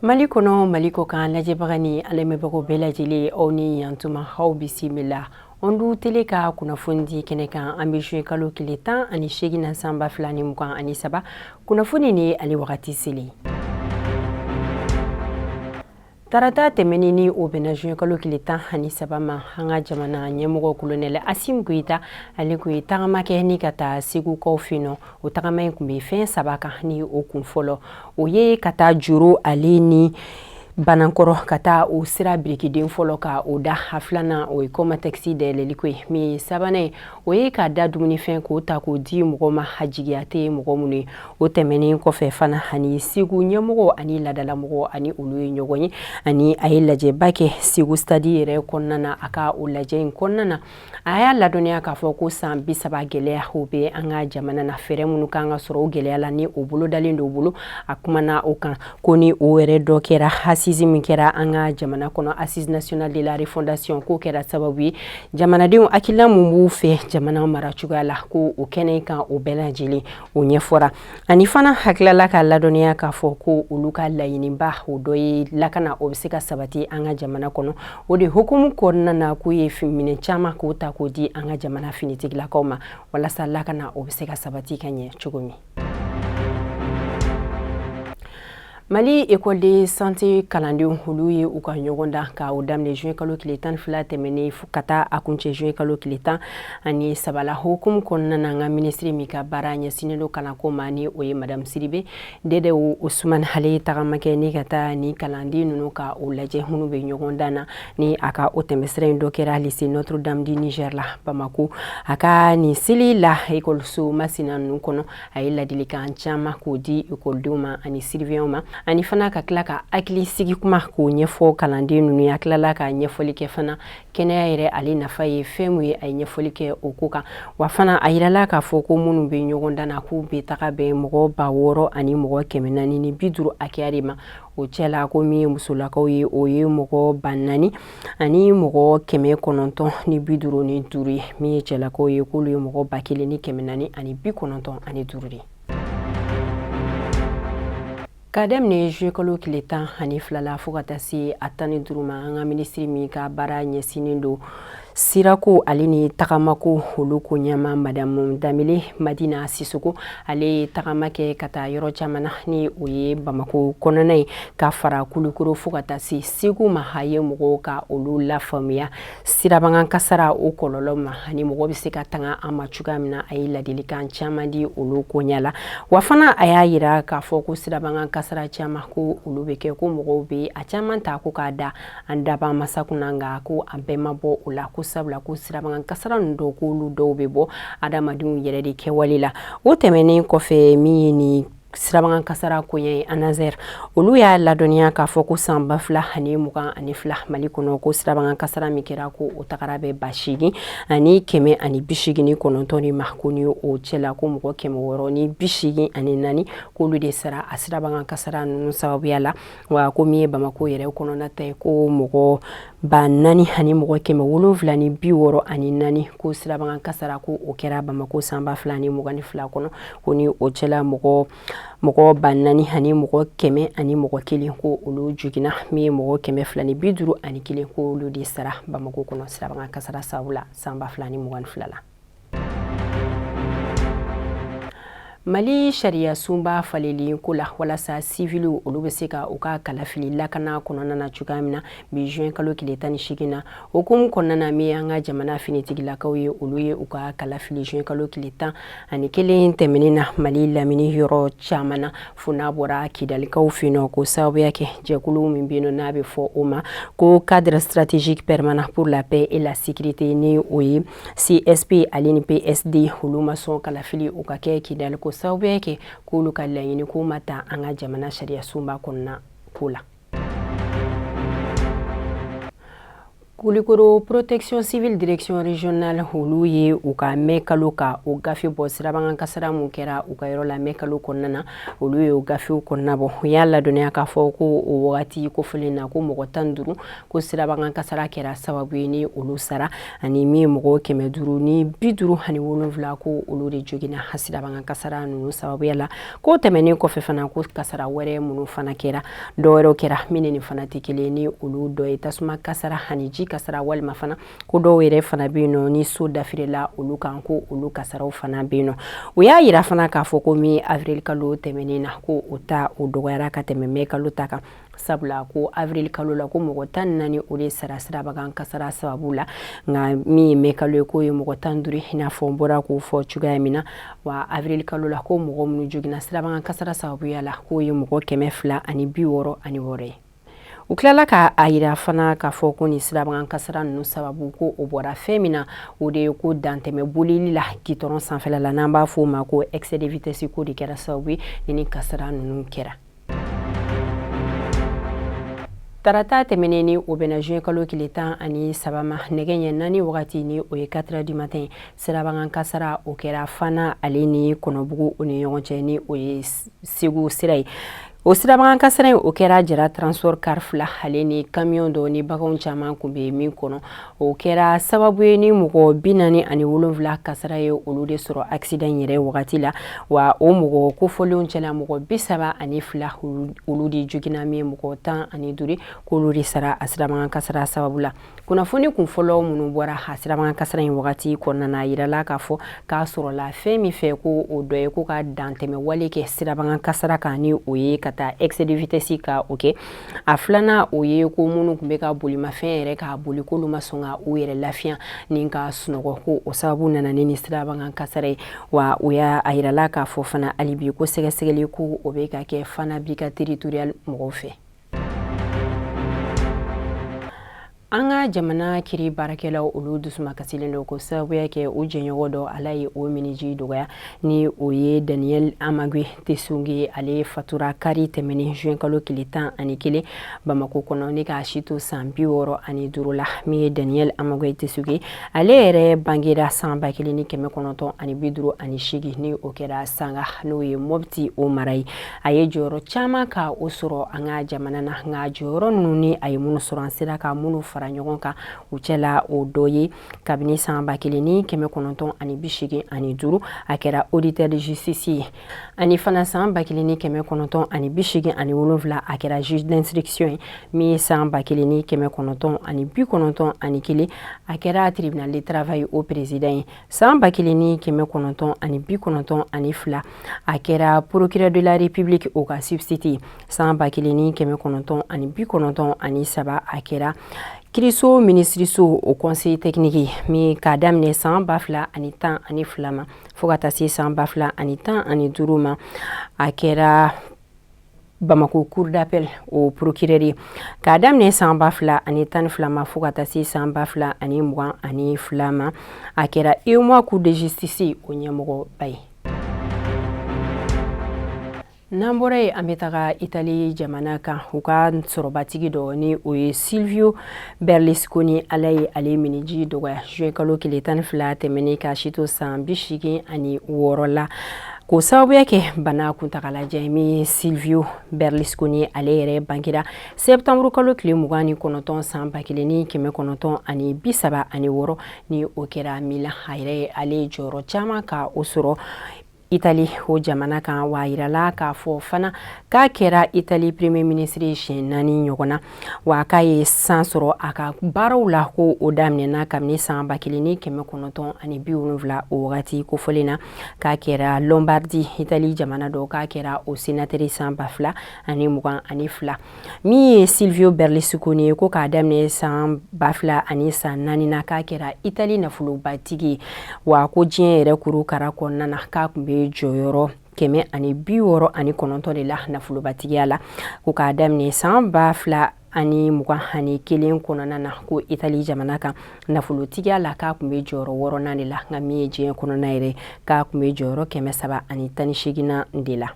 Mali kɔnɔ, Mali kɔ kan, lajɛbaga ni an lamɛnbagaw bɛɛ lajɛlen, aw ni yantuma, aw bisimila Ondu Tele ka kunnafoni di kɛnɛ kan. An bɛ juin kalo tile 18 na, san 2023. Kunnafoni ni ale wagati selen tarata tɛmɛnen, ni o bɛnna juin kalo tile 13 ma, an ka jamana ɲɛmɔgɔ Kolonɛli Asimi Goyita, ale kun ye tagama kɛ ni ka taa Segukaw fɛ nɔ. O tagama in kun bɛ fɛn saba kan. Ni o kun fɔlɔ, o ye ka taa Joro ale ni Banankɔrɔ, ka taa o sira birikiden fɔlɔ ka o da. A filanan, o ye Kɔmatɛkisi dayɛlɛli ko ye. Min ye sabanan ye, o ye ka da dumunifɛn k'o ta k'o di mɔgɔ ma, a jigiya tɛ mɔgɔ minnu ye. O tɛmɛnen kɔfɛ fana, ani Segu ɲɛmɔgɔ ani laadalamɔgɔ, ani olu ye ɲɔgɔn ye, ani a ye lajɛba kɛ Segu stade yɛrɛ kɔnɔna na. A ka o lajɛ in kɔnɔna na, a y'a ladɔnniya k'a fɔ ko san 30 gɛlɛya o bɛ an ka jamana na, fɛɛrɛ minnu kan ka sɔrɔ o gɛlɛya la, ni o bolodalen don bolo. A kumana o kan ko ni o yɛrɛ dɔ kɛra assise min kɛra an ka jamana kɔnɔ, Assise nationale de la refondation, k'o kɛra sababu ye jamanadenw hakilina mun b'u fɛ jamana mara cogoya la, ko o kɛnɛ kan, o bɛɛ lajɛlen o ɲɛfɔra. Ani fana hakilala ka ladɔnniya k'a fɔ ko olu ka laɲiniba o dɔ ye lakana, o bɛ se ka sabati an ka jamana kɔnɔ. O de hukumu kɔnɔna na, k'u ye minɛn caman k'o ta k'o di an ka jamana finitigilakaw ma, walasa lakana o bɛ se ka sabati ka ɲɛ cogo min. Mali École de santé kalandenw, olu ye u ka ɲɔgɔn dan ka o daminɛ juin kalo tile 12 tɛmɛnen ka taa a kuncɛ juin kalo tile 13 la. Hukumu kɔnɔna na, an ka minisiri min ka baara ɲɛsinnen don kalanko ma, ni o ye Madame Sidibe Dedewu Usumani, ale ye tagama kɛ ni ka taa ni kalanden ninnu ka o lajɛ minnu bɛ ɲɔgɔn dan na. Ni a ka o tɛmɛsira in dɔ kɛra lycée Notre Dame du Niger la Bamako. A ka nin seli la ekɔliso masina ninnu kɔnɔ, a ye ladilikan caman k'o di ekɔlidenw ma ani surveillants ma, ani fana ka tila ka hakili sigi kuma k'o ɲɛfɔ kalanden ninnu ye. A tilala ka ɲɛfɔli kɛ fana kɛnɛya yɛrɛ ale nafa ye fɛn mun ye, a ye ɲɛfɔli kɛ o ko kan. Wa fana a yirala k'a fɔ ko minnu bɛ ɲɔgɔn dan na, k'u bɛ taga bɛn mɔgɔ 6450 hakɛya de ma. O cɛ la, ko min ye musolakaw ye, o ye mɔgɔ 4955 ye. Min ye cɛlakaw ye, k'olu ye mɔgɔ 1495 de ye. Ka daminɛ juin kalo tile 12 la fo ka taa se a 15 ma, an ka minisiri min ka baara ɲɛsinnen don sirako ale ni tagamako olu ko ɲɛma, Madamu Danbele Madina Sisoko, ale ye tagama kɛ ka taa yɔrɔ caman na, ni o ye Bamako kɔnɔna ye, ka fara Kulukoro fo ka taa se Segu ma. A ye mɔgɔw ka olu lafaamuya sirabakan kasara o kɔlɔlɔ ma, ani mɔgɔ bɛ se ka tanga an ma cogoya min na. A ye ladilikan caman di olu ko ɲɛ la. Wa fana a y'a yira k'a fɔ ko sirabakan kasara caman, ko olu bɛ kɛ ko mɔgɔw bɛ a caman ta ko k'a da an daba masa kunna, nka ko a bɛɛ ma bɔ o la, ko sabula ko sirabakan kasara ninnu dɔw, k'olu dɔw bɛ bɔ adamadenw yɛrɛ de kɛwale la. O tɛmɛnen kɔfɛ, min ye nin sirabakan kasara koɲɛ ye, ANASER olu y'a ladɔnniya k'a fɔ ko san 2022, Mali kɔnɔ, ko sirabakan kasara min kɛra, ko o tagara bɛ 8189 de ma. Ko ni o cɛla, ko mɔgɔ 684, k'olu de sara a sirabakan kasara ninnu sababuya la. Wa ko min ye Bamako yɛrɛ kɔnɔna ta ye, ko mɔgɔ 4764, ko sirabakan kasara, ko o kɛra Bamako san 2022 kɔnɔ. Ko ni o cɛla, mɔgɔ 4101, ko olu joginna. Min ye mɔgɔ 251, ko olu de sara Bamako kɔnɔ sirabakan kasara sababu la san 2022 la. Mali sariya sunba faleli ko la, walasa siviliw olu bɛ se ka u ka kalafili lakana kɔnɔna na cogoya min na, bi juin kalo tile 18 na, o hukumu kɔnɔna na, min an ka jamana finitigilakaw ye, olu ye u ka kalafili juin kalo tile 11 tɛmɛnen na Mali lamini yɔrɔ caman na, fo n'a bɔra Kidalikaw fɛ yen nɔ, ko sababuya kɛ jɛkulu min bɛ yen nɔ, n'a bɛ fɔ o ma ko Cadre stratégique permanent pour la paix et la sécurité, ni o ye CSP ale ni PSD, olu ma sɔn kalafili o ka kɛ Kidali, ko sababuya kɛ k'olu ka laɲini ko ma ta an ka jamana sariya sunba kɔnɔna ko la. Kulikoro Protection Civile Direction Régionale, olu ye u ka mɛ kalo ka o gafe bɔ. Sirabakan kasara mun kɛra u ka yɔrɔ la mɛ kalo kɔnɔna na, olu ye o gafew kɔnɔna bɔ. U y'a ladɔnniya k'a fɔ ko o wagati kofɔlen na, ko mɔgɔ 15 ko sirabakan kasara kɛra sababu ye ni olu sara, ani min ye mɔgɔ 557, ko olu de joginna sirabakan kasara ninnu sababuya la. Ko tɛmɛnen kɔfɛ fana, ko kasara wɛrɛ minnu fana kɛra, dɔwɛrɛw kɛra min ni nin fana tɛ kelen, ni olu dɔ ye tasuma kasara ani ji kasara, walima fana ko dɔw yɛrɛ fana bɛ yen nɔ ni so dafirila olu kan, ko olu kasaraw fana bɛ yen nɔ. U y'a yira fana k'a fɔ ko min avril kalo tɛmɛnen na, ko o ta o dɔgɔyara ka tɛmɛ mɛ kalo ta kan, sabula ko avril kalo la, ko mɔgɔ 14 o de sara sirabakan kasara sababu la, nka min ye mɛ kalo ye, k'o ye mɔgɔ 15, i n'a fɔ n bɔra k'o fɔ cogoya min na. Wa avril kalo la, ko mɔgɔ minnu joginna sirabakan kasara sababuya la, k'o ye mɔgɔ 266 ye. U tilala ka a yira fana k'a fɔ ko nin sirabakan kasara ninnu sababu, ko o bɔra fɛn min na, o de ye ko dantɛmɛ bolili la gitɔrɔn sanfɛla la, n'an b'a fɔ o ma ko excès de vitesse, ko de kɛra sababu ye ni kasara ninnu kɛra. Tarata tɛmɛnen, ni o bɛnna juin kalo tile 13 ma, nɛgɛ ɲɛ 4 wagati, ni o ye 4 heures du matin, sirabakan kasara o kɛra Fana ale ni Kɔnɔbugu o ni ɲɔgɔn cɛ, ni o ye Segu sira ye. O sirabakan kasara in, o kɛra Jara Transport car fila ale ni camion dɔ ni baganw caman kun bɛ min kɔnɔ. O kɛra sababu ye ni mɔgɔ 47 kasara ye olu de sɔrɔ accident yɛrɛ wagati la. Wa o mɔgɔ kofɔlenw cɛla, mɔgɔ 32 olu de joginna, min mɔgɔ 15 k'olu de sara a sirabakan kasara sababu la. Kunnafoni kun fɔlɔ minnu bɔra a sirabakan kasara in wagati kɔnɔna na, yirala k'a fɔ k'a sɔrɔla fɛn min fɛ, ko o dɔ ye ko ka dantɛmɛ wale kɛ sirabakan kasara kan, ni o ye ka taa excès de vitesse ka o kɛ. A filanan, o ye ko minnu tun bɛ ka bolimafɛn yɛrɛ k'a boli, k'olu ma sɔn ka u yɛrɛ lafiya ni ka sunɔgɔ, ko o sababu nana ni sirabakan kasara ye. Wa o y'a a yirala k'a fɔ fana hali bi ko sɛgɛsɛgɛli ko o bɛ ka kɛ Fana brigade territoriale mɔgɔw fɛ. An ka jamana kiri baarakɛlaw, olu dusumakasilen don ko sababuya kɛ u jɛɲɔgɔn dɔ, Ala ye o miniji dɔgɔya, ni o ye Daniel Amagwe Tesunge. Ale fatura kari tɛmɛnen juin kalo tile 11 Bamako kɔnɔ, ni k'a si to san 65 la. Min ye Daniel Amagwe Tesunge, ale yɛrɛ bangera san 1958, ni o kɛra Sanga, n'o ye Mopti o mara ye. A ye jɔyɔrɔ caman ka o sɔrɔ an ka jamana na, nka jɔyɔrɔ ninnu ni a ye minnu sɔrɔ, an sera ka minnu fara ɲɔgɔn kan, u cɛla o dɔ ye kabini san 1985, a kɛra auditeur de justice ye, ani fana san 1987, a kɛra juge d'instruction ye. Min ye san 1991, a kɛra tribunal de travail o président ye. San 1992, a kɛra procureur de la République o ka substitut. San 1993, a kɛra kiriso minisiriso o conseil technique min. K'a daminɛ san 2012 ma fo ka taa se san 2015 ma, a kɛra Bamako cour d'appel o procureur ye. K'a daminɛ san 2012 ma fo ka taa se san 2022 ma, a kɛra UEMOA cour de justice o ɲɛmɔgɔba ye. N'an bɔra yen, an bɛ taga Itali jamana kan. U ka sɔrɔbatigi dɔ, ni o ye Silvio Berlusconi, Ala ye ale miniji dɔgɔya juin kalo tile 12 tɛmɛnen, ka si to san 86 la, k'o sababuya kɛ bana kuntagalajan. Min ye Silvio Berlusconi, ale yɛrɛ bangera septembre kalo tile 29 san 1936, ni o kɛra Milan. A yɛrɛ, ale ye jɔyɔrɔ caman ka o sɔrɔ Itali o jamana kan. Wa yirala k'a fɔ fana k'a kɛra Itali premier ministre siɲɛ naani ɲɔgɔn na. Wa k'a ye san sɔrɔ a ka baaraw la, ko o daminɛna kabini san 1970. O wagati kofɔlen na, k'a kɛra Lombardi, Itali jamana dɔ, k'a kɛra o sénateur san 2022. Min ye Silvio Berlusconi ye, ko k'a daminɛ san 2004 na, k'a kɛra Itali nafolobatigi ye. Wa ko diɲɛ yɛrɛ kuru kara kɔnɔna na, k'a tun bɛ jɔyɔrɔ 169 de la nafolobatigiya la. Ko k'a daminɛ san 2021 kɔnɔna na, ko Itali jamana kan nafolotigiya la, k'a tun bɛ jɔyɔrɔ wɔɔrɔnan de la, nka min ye diɲɛ kɔnɔna yɛrɛ, k'a tun bɛ jɔyɔrɔ 318nan de la.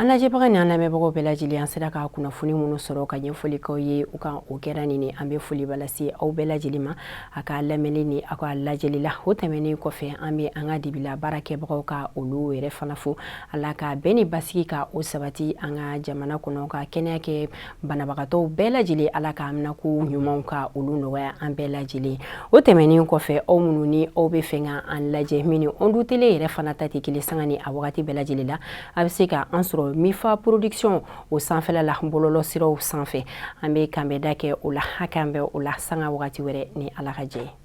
An lajɛbaga ni an lamɛnbagaw bɛɛ lajɛlen, an sera ka kunnafoni minnu sɔrɔ ka ɲɛfɔli k'aw ye u kan, o kɛra nin. An bɛ foliba lase aw bɛɛ lajɛlen ma a ka lamɛnni ni aw ka lajɛli la. O tɛmɛnen kɔfɛ, an bɛ an ka dibila baarakɛbagaw ka olu yɛrɛ fana fo. Ala ka bɛn ni basigi ka o sabati an ka jamana kɔnɔ, ka kɛnɛya kɛ banabagatɔw bɛɛ lajɛlen. Ala ka ko ɲumanw ka olu nɔgɔya an bɛɛ lajɛlen. O tɛmɛnen kɔfɛ, aw minnu ni aw bɛ fɛ ka an lajɛ, min ni Onde Télé yɛrɛ fana ta tɛ kelen, sanga ni a wagati bɛɛ lajɛlen la, a bɛ se ka an sɔrɔ Mifa Production o sanfɛla la, bɔlɔlɔ siraw sanfɛ. An bɛ kanbɛda kɛ o la. K'an bɛn o la sanga wagati wɛrɛ ni Ala ka jɛ.